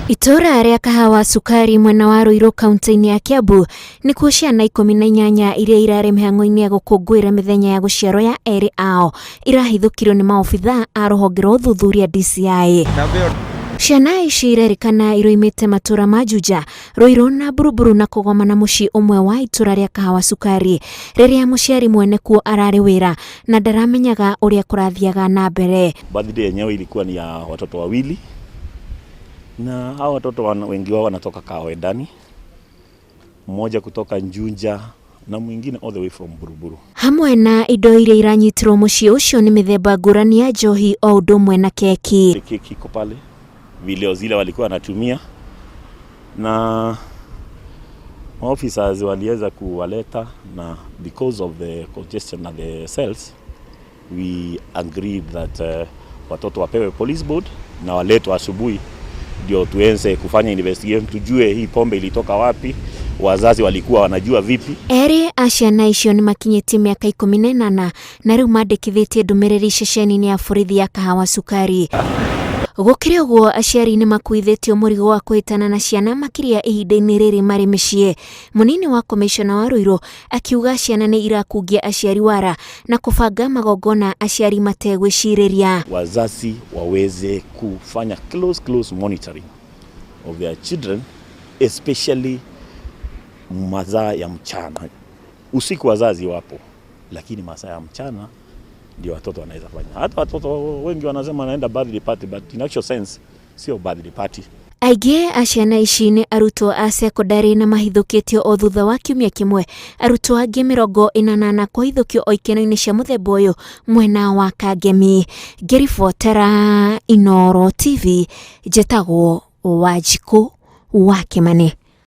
Itũra rĩa Kahawa Cukari mwena wa Ruiru kaunti-inĩ ya Kiambu nĩkuo ciana 18 iria irarĩ mĩhang'o-inĩ ya gũkũngũĩra mĩthenya ya gũciarwo ya erĩ ao irahithũkirio nĩ maobithaa a rũhonge rwa ũthuthuria DCI. Ciana ici irerĩkana iroimĩte matũra ma Juja, Ruiru na Buruburu na kũgomana mũciĩ ũmwe wa itũra rĩa Kahawa Cukari rĩrĩa mũciari mwene kuo ararĩ wĩra na ndaramenyaga ũrĩa kũrathiaga na mbere. Birthday yenyewe ilikuwa ni ya watoto wawili na hao watoto wengi wao wanatoka Kawendani, mmoja kutoka Njunja na mwingine all the way from Buruburu. Hamwe na indo iria iranyitirwo mũciĩ ũcio nĩ mĩthemba ngũrani ya njohi o ũndũ ũmwe na keki. Keki iko pale, vileo zile walikuwa wanatumia na officers waliweza kuwaleta, na because of the congestion na the cells we agreed that watoto wapewe police board na waletwe asubuhi ndio tuenze kufanya investigation, tujue hii pombe ilitoka wapi, wazazi walikuwa wanajua vipi. Erĩ a ciana icio nĩ makinyĩtie mĩaka 18 na rĩu mandĩkithĩtie ndũmĩrĩri ceceni-inĩ ya borithi ya Kahawa Cukari. Gũkĩrĩ ũguo aciari nĩ makuithĩtio mũrigo wa kũhĩtana na ciana makĩria ihinda-inĩ rĩrĩ marĩ mĩciĩ. Mũnini wa komishona wa Ruiru akiuga ciana nĩ irakungia aciari wara na kũbanga magongona aciari mategwĩcirĩria. Wazazi waweze kufanya close close monitoring of their children, especially masaa ya mchana. Usiku wazazi wapo, lakini masaa ya mchana ndio watoto wanaweza fanya. Hata watoto wengi wanasema wanaenda birthday party, but in actual sense sio birthday party. Aingĩ a ciana ici nĩ arutwo a cekondarĩ na mahithũkĩtio o thutha wa kiumia kĩmwe arutwo angĩ 80 kũhithũkio o ikeno-inĩ cia mũthemba ũyũ mwena wa Kangemi. Ngĩribotera Inooro TV, njĩtagwo Wanjikũ wa Kĩmani.